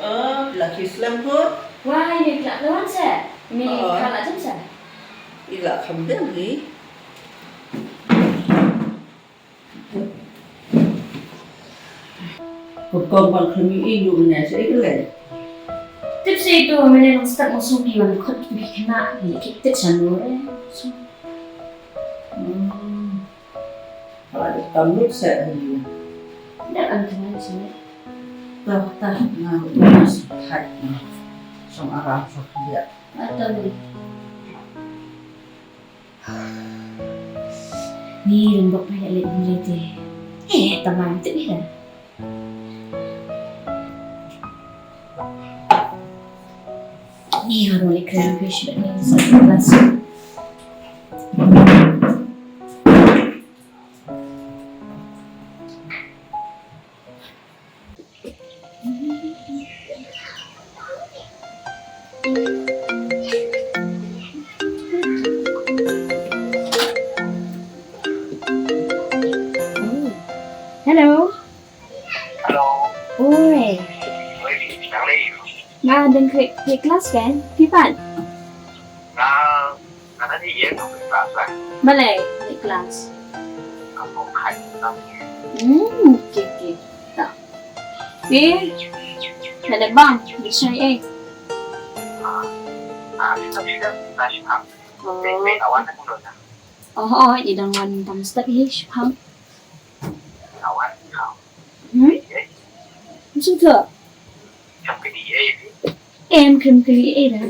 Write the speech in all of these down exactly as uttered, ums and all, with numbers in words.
Oh, la ki slem ko. Wai, me khlak lawan se. Me Oh. Khlak jam se. I la kham biang hi. Ko kong bang kham i lu ne se i le. Tip se to me ne nang start mo su ki wan khot ki kena ni ki tip sa no re. Hmm. Ala de kam lut se ni. Dak an tengah sini. Tah tah na mas hai na. Song arah song dia. Atau ni. Ni rin bok pai lek lek te. Eh, tamam te ni lah. Ni harus lek keren fish ni satu kelas. Hello. Hello. Oi. Oi, nang lei. Nga dang klik klik kelas kan? Pipan. Nga Kata ni ye nang klik kelas lah. Balei klik kelas? Kampung khai nang ye. Hmm, okey okey. Tak. Eh, nak ada bang, bisa eh. Ah, ah, kita bisa kita sih. Oh. Baik, baik, awan aku dulu dah. Oh, oh, idang wan tam step eh, Shipang. Awan kau. Hmm? Eh? Maksud tu? Jam ke dia eh. Em kem kali eh dah.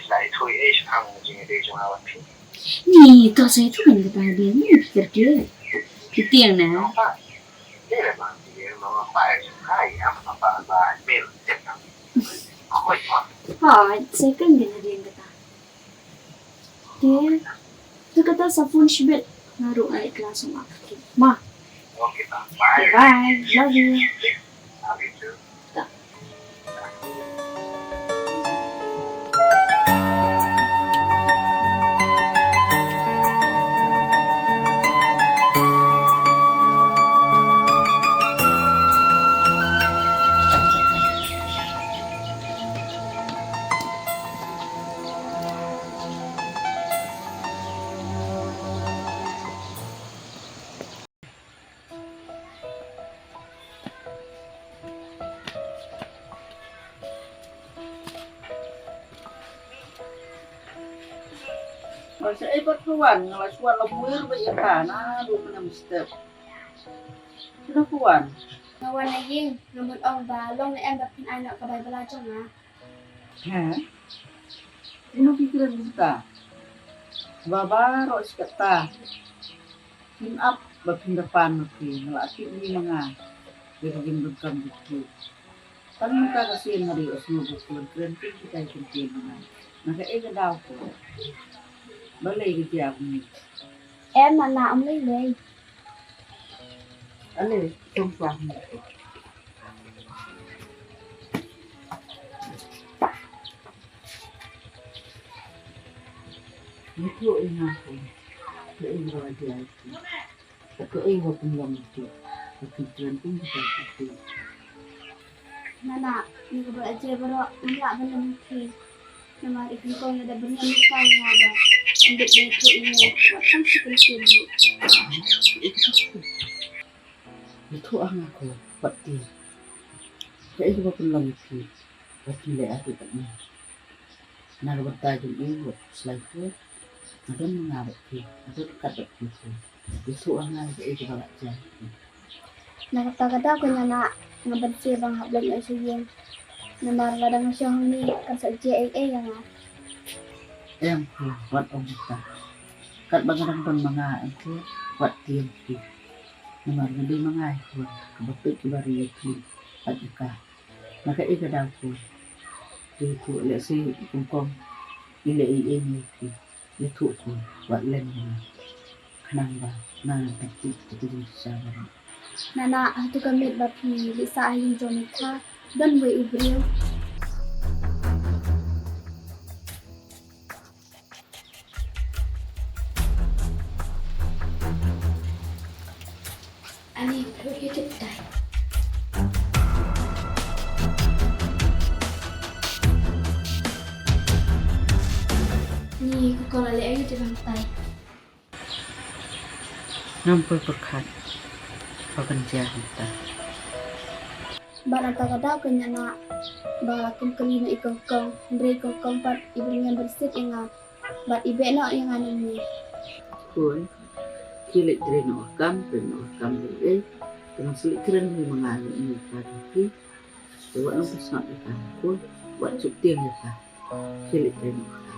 Lai thui eh Shipang jing dia jong awan phi. Ni to saya tu kan kata dia ni pikir dia. Kita yang na. Apa? Dia dah mati dia mau apa eh Shipang ya apa apa mil. Koi koi. Ha, saya kan dia dia kata. Te, te kata sa phone shibit. Nga ruh ai kelas ma. Ma. Okay, bye. Bye. Love you. Love you too. Ta. Wan sa ei pat pha wan, nga la shu wan la muir ba ïa pha na, ruh mynne mynstep. Shu da pha wan. Nga wan na ïing, nga mut ong ba long ne em ba phin ai noh ka bai bylla jong nga. He? Kumno phi kren kumta? Ba baroh shi katta phin ap ba phin da pan ma phi, nga la tip ïa ma nga. Ïa ka jingdonkam jong phi. Tang mynta ka sien nga dei u sngew ba phi kren phi kitai kyntien ma nga. Na kaei ka daw ko? Balei ka jia kumne? Em, Nana, ym lei lei. Ale, tong kwah mo. Ïathuh ïa nga ko. Kaei ba la jia ïa phi? Kaei ba pynlong ïa phi? Ba phi kren pynjah ïa phi. Nana, ïa kaba la jia baroh ngam lah ban lem ïa phi. Namar i nyngkong i la dep byrngem ïa nga ba ym dei ban ïathuh ïa me wat tang shi kyntien ruh. Ïathuh ha nga ko wat tieng. Kaei kaba pynlong ïa phi ba phi leh ïa phi katne? Na ka bynta jong i wat slai phi. Nga don ma nga bad phi, nga don ryngkat bad phi. Ïathuh ha nga kaei kaba la jia. Na kata ka daw ko Nana, nga ban sngewbha ban hap leit noh sha ïing. Namar lada nga shong hangne kan sa jia ei ei ïa nga. Em ko, wat ong kata. Katba nga dang don ma nga em ko, wat tieng phi. Namar nga dei ma nga ïa ko, kaba peit kaba ri ïa phi bad ïa ka. Na kaei ka daw ko. Te ko lehse i kong kong i leh ei ei ïa phi. Ïathuh ko wat lem ïa nga. Khnang ba nga nang tip ïa ka jingshisha baroh. Nana, hato ka miet ba phi leit sah ha ïing jong Nitha don uwei u briew? Lut ïa u tip tai. Ni ko, ko la leh ïa u tip hangtai. Ngam poi pyrkhat ba kan jia hangta. Ba nangta ka daw ka ñiah na ba la kum kali na i kongkong, hynrei i kongkong pat i bring ïa bynsit ïa nga. Bad i beh noh ïa nga nangne. Khun, khie leit trei noh ka kam, trei noh ka kam lei ei. Te ngan sa leit kren hi ma nga ïa ine i ka jong phi. Te wat nang pynshong ïa ka khun, wat shu tieng ïa ka. Khie leit trei noh ka kam.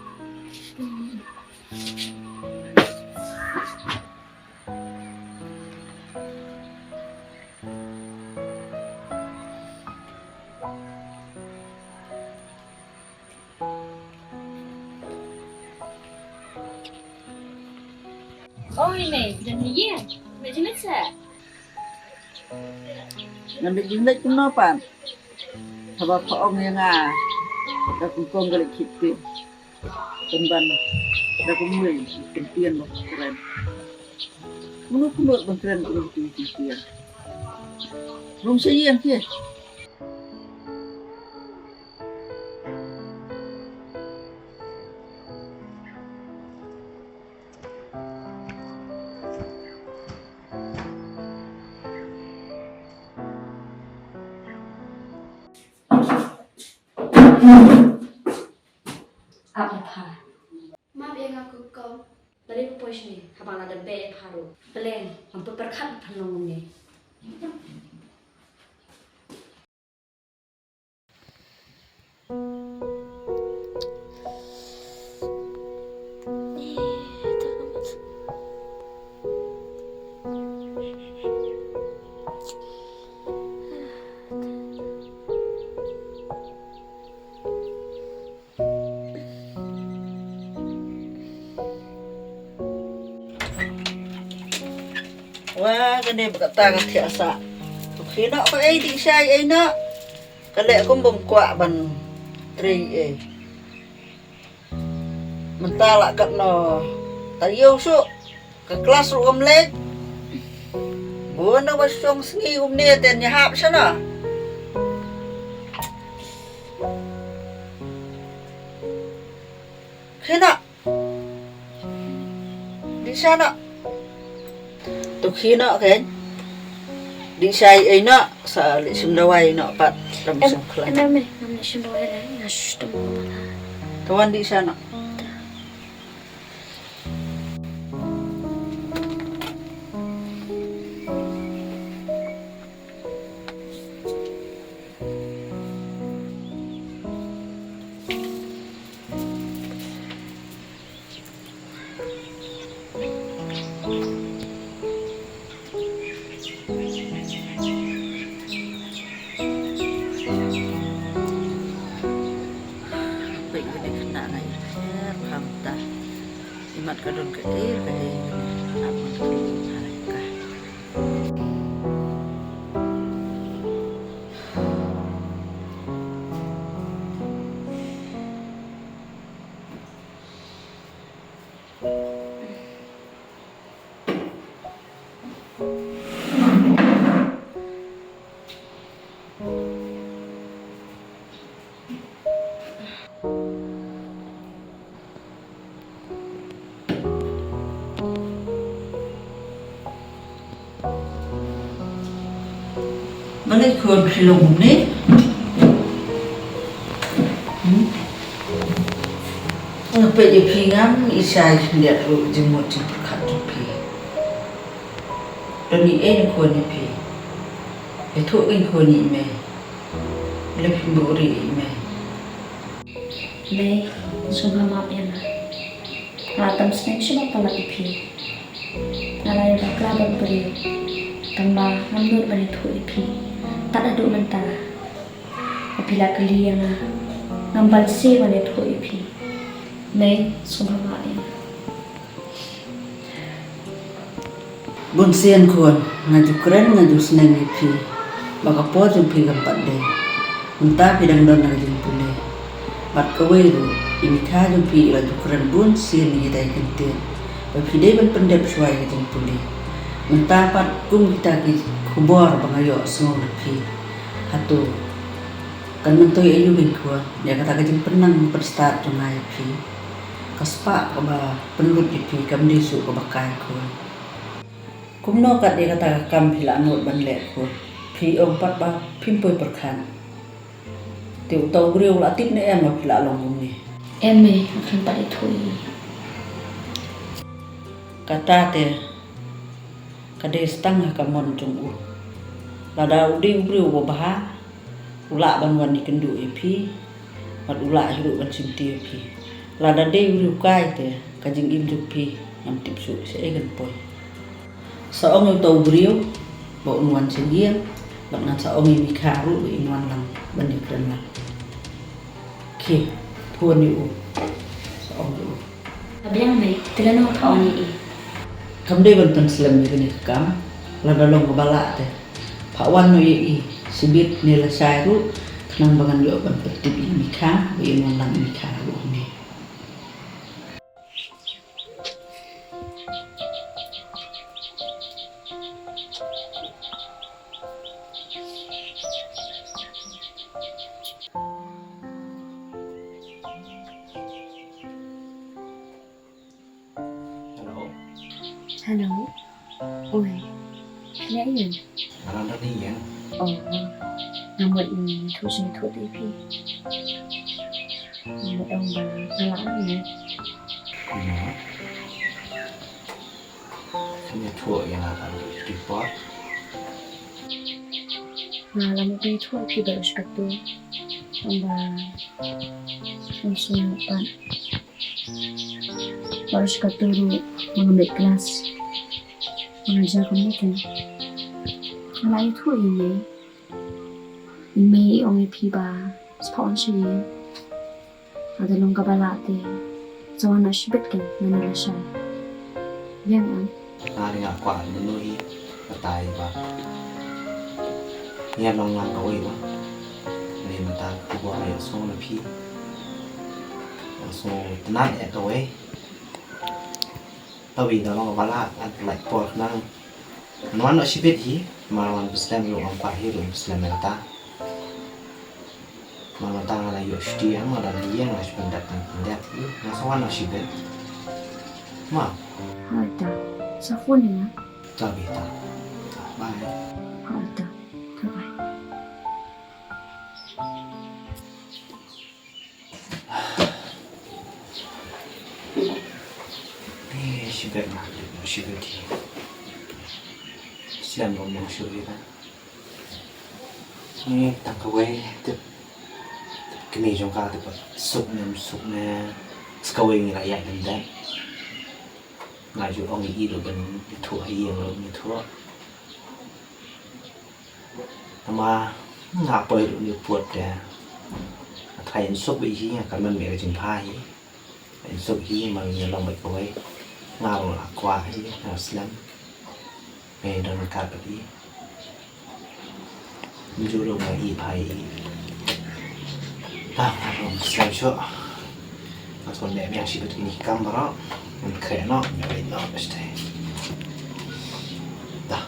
Oi, Mei, phi don ha ïing? Mei, jingmut sa? Ngan da jingmut kumno pat? Haba pha ong ïa nga, da kongkong ka leit khit pin. Pynban da kumno pyntieng ba kren. Kumno kumno ban kren kumno pyntieng. Rung sa ïeng phi. Ap ïa pha. Map ïa nga kongkong. Balei pha poi shane haba nga la dep beh ïa pha ruh? Balei ngam pyrkhat ba phan long kumne? Wa kane ba kata ka thiah sah. To khie noh, kaei dih shai ei noh. Ka leh kum bym kwah ban trei ei. Mynta lah katno taïew shuh. Ka klas ruh kam leit. Bun da ba shong sngi kumne te ngi hap shano. Khie noh. Dih sha noh. To khie noh kein. Dih sha ei noh. Sa leit shim dawai noh pat. Lam em, sngewkhlaiñ. Em, em, em, ngam leit shim dawai lei. Nga shu temu pat. To wan dih sha noh. Peit ka dei khynnah nga i pher bha mynta. Imat ka don kaei kaei kane, hap ban kylli ha ka. Balei khun phi long kumne? Hmm? Nga peit ïa phi ngam i shai khyndiat ruh jingmut jingpyrkhat jong phi. Don ei ei na khun ïa phi. Ïathuh kein khun ïa i mei. Balei phim buhrieh ïa i mei? Mei, sngewbha map ïa nga. Nga la tam sneng shuh ban palat ïa phi. Nga la ïa bakla bad u briew. Tangba ngam nud ban ïathuh ïa phi. Tad haduh mynta ba phi la kylli ïa nga, ngam banse ban ïathuh ïa phi. Mei, sngewbha map ïa nga. Bun sien khun, nga ju kren, nga ju sneng ïa phi ba ka por jong phi kam pat dei. Mynta phi dang don ha ka jingpule. Bad kawei ruh, i mei jong phi i la ju kren bun sien ïa kita ki kyntien ba phi dei ban pyndep shuwa ïa ka jingpule. Mynta pat kum kita ki khubor ba nga ïohsngew na phi. Hato kan myntoi aïu ïa nga khun ïa kata ka jingpynnang pynstad jong nga ïa phi? Ka spah kaba pynlut ïa phi kam dei shuh kaba kai khun. Kumno kat ïa kata ka kam phi la nud ban leh khun? Phi ong pat ba phim poi pyrkhat. Te uta u briew u la tip ne em ba phi la long kumne? Em mei, nga khlem pat ithuh ïa u. Kata te ka dei tang ha ka mon jong u. Lada u dei u briew uba bha, u lah ban wan ïakynduh ïa phi, bad u lah hi ruh ban shimti ïa phi. Lada dei u briew kai te ka jingim jong phi ngam tip shuh shaei kan poi. Sa ong ïa uta u briew ba un wan sha ïing, bad ngan sa ong ïa i Mikha ruh ba in wan lang ban ïakren lang. Khie, phone ïa u. Sa ong ïa u. Ka biang mei, te lano pha ong ïa i? Kam dei ban pynslem ïa kane ka kam, lada long kaba lah te pha wan noh ïa i shibit ne lashai ruh, khnang ba ngan ïoh ban pyntip ïa i Mikha ba in wan lang i Mikha ruh hangne. Hello. Hello. Oi. Phi ïa ïeng? Nga dang don ïeng. Oh. Nga mut ïa thu shu thu te phi. Nga mut ong ba nga la ong ïa. Kumno? Phin ïathuh ïa nga ka report. Nga la mut ïathuh phi ba u shkatu. Ong ba u shu pat. Ba u shkatu ruh ma nga mih klas. Ma nga ja kumne te. Nga la ïathuh ïa i mei. I mei i ong ïa phi ba sa pha wan sha ïing. Lada long kaba lah te sa wan noh shibit kein nangne lashai. Ïeng em? Nga ri nga kwah mano hi batai ba ngi ïa long lang kawei ba. Ni mynta ka khubor ïa sngew na phi. Ïa sngew tnat ïa kawei. Tawi da long ba lah ngan pynlait por nang. Ngan wan noh shibit hi, mar wan pynslem ruh ngam kwah hi ruh pynslem ïa kata. Mar mynta nga la ïoh shuti em, nga la ïeng nga shu pyndep nang pyndep hi, nga sa wan noh shibit. Ma. Hata, sa phone ïa nga. Tawi ta. Bye. Hata, bye. Ni shibit ma, shibit hi. Slem bom bom shibit hi. Ni tang kawei tip. Kini jong ka tip suk ne suk ne. Skawei ngi la ïa den den. Nga ju ong i lo ben thu ai yang lo ni thu. Tama nga poi ruh ni put te. Ka trai in suk bad hi nga kyrmen me ka jingpha hi. In suk hi ma ngi long bad kawei. Nga ruh la kwah hi nga slem. Me don ka bad hi. Nju ruh nga i pha hi. Ta nga ruh slem shuh. Nga shu leh biang shi bad kine ki kam baroh. Ngan khreh noh, ngan leit noh bad shatei. Ta.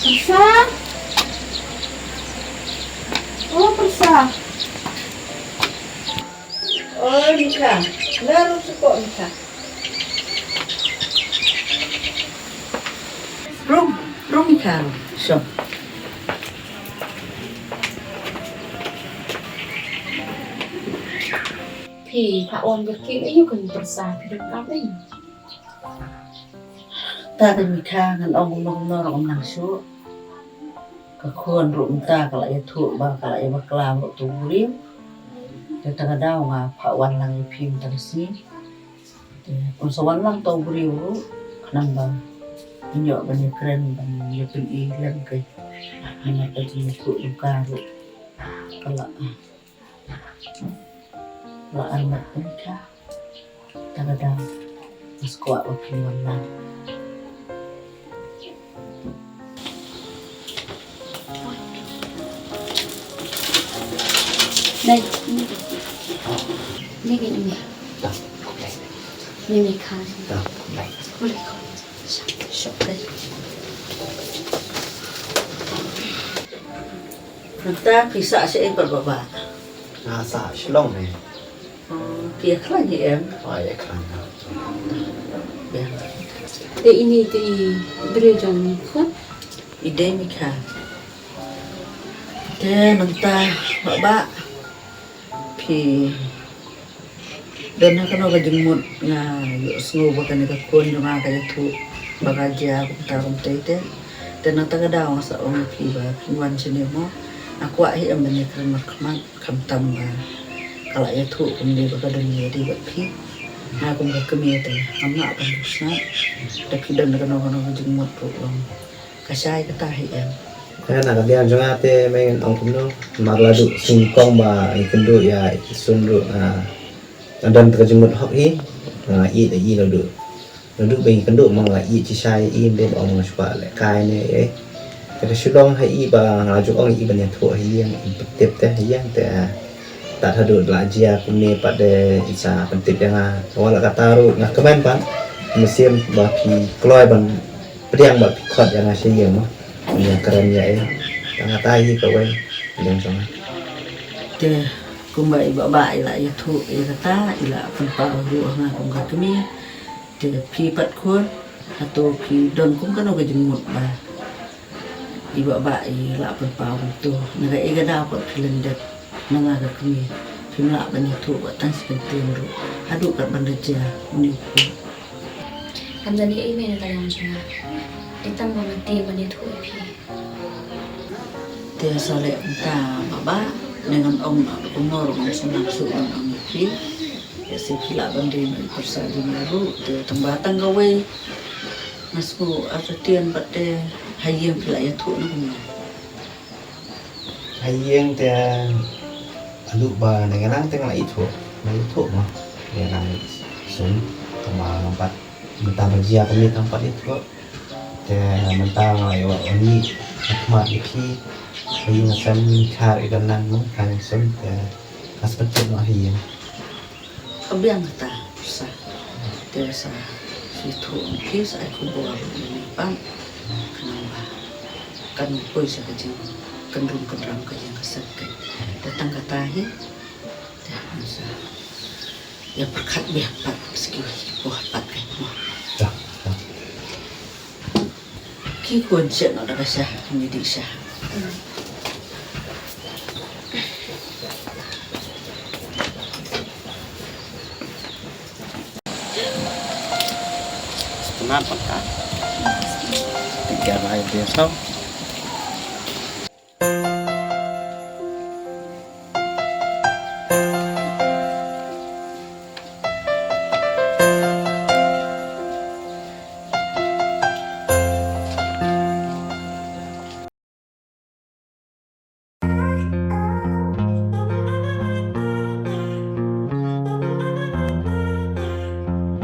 Pyrsa. Oh, Pyrsa. Oh, Mikha. Nga ruh shu pok Mikha. Rung, rung Mikha, rung. Shong. Phi, pha wan ka kit aïu kan Pyrsa, phi donkam aïu? Ta ka Mikha ngan ong kumno kumno ruh ngam nang shuh. Ka khun ruh mynta ka la ïathuh ba ka la ïa bakla bad uto u briew. Te ta ka daw nga phah wan lang ïa phi mynta ka sngi. Te un sa wan lang uto u briew ruh khnang ba ngin ïoh ban ïakren ban ïa pyni lem kai. Namar ka jingïathuh jong ka ruh ka la La armat pynka. Ta ka daw nga skwah ba phin wan lang. Dai, ini. Ini, ini. Dah, okay. Ini, ini, kan. Dah, okay. Boleh, kau. Shop, shop, dai. Mynta phi sah shaei pat Bah Bah? Nga sah Shillong ne. Oh, phi ïakhlaiñ hi em? Oh, ïakhlaiñ. Biang. Te ini te i briew jong i khun? I dei Mikha. Te mynta Bah Bah, phi don ha kano ka jingmut? Nga ïohsngew ba kane ka khun jong nga ka ïathuh ba ka jia kumta kumtei te. Te nangta ka daw nga sa ong ïa phi ba phin wan shane mo. Nga kwah hi em ban ïakren markhmat, khamtam ba ka la ïathuh kumne ba ka don ïa dei bad phi. Nga kum ka kmie te ngam lah ban ïohsngew. Te phi don ha kano kano ka jingmut ruh long. Ka shai kata hi em. Eh, na ka liang jong nga te me ngan ong kumno, namar la duh sngewkong ba i kynduh ïa i Sun ruh, ah, nga don ka jingmut hok hi, nga ïeit ïa i la duh. La duh ba i kynduh ma nga ïeit shisha ïa i, ym dei ba ong nga shu kwah lehkai ne eh. Ka da shu long ha i ba nga ju ong ïa i ban ïathuh ha ïing, i pyntip te ha ïing te, ah, tad haduh la jia kumne pat de i sa pyntip ïa nga. Wat la katta ruh nga kmen pat, mynsiem ba phi kloi ban pdiang ba phi khot ïa nga sha ïing mo. Ïa kren ïa i. Tang kata hi kawei. Ïa jong nga. Te kumba i Bah Bah i la ïathuh ïa kata, i la pynpaw ruh ha nga kum ka kmie. Te phi pat khun, hato phi don kum kano ka jingmut ba i Bah Bah i la pynpaw kumto? Na kaei ka daw pat phi lyndet na nga ka kmie? Phim lah ban ïathuh ba tang shi kyntien ruh haduh kat ban da jia une u khun. Ngam don ei ei me na ka liang jong nga. Dei tang ba nga tieng ban ïathuh ïa phi. Te sa leh kumta Bah Bah, ne ngan ong kumno ruh ngam sngewsih ban ong ïa phi. Ïa shu phi lah ban die noh ïa i pyrsa jong nga ruh, te tang ba tang kawei nga sngew artatien bad te ha ïing phi la ïathuh ne kumno? Ha ïing te haduh ba dang ïalang te nga la ïathuh, nga la ïathuh mo. Ïalang i Sun, tang ba ngam pat, mynta ba jia kumne ngam pat ïathuh. Te mynta nga ïoh wan ïa khmat ïa phi. Phi nga sem khar i don nang mo, ha i Sun te nga sa pyntip noh ha ïing. Ka biang kata sa. Te sa shu ïathuh ïa phi, sa ai khubor ïa i Pam. Khnang ba kan ym poi sha ka jingkynrum kynram ka ïing ka sem ka. Te tang kata hi. Te sa ïa pyrkhat biang pat, sa ki por pat ka mo. Ki khun shet noh da ka sha, ngi dih sha. Stunat pat ka. Tiga lai dia sau.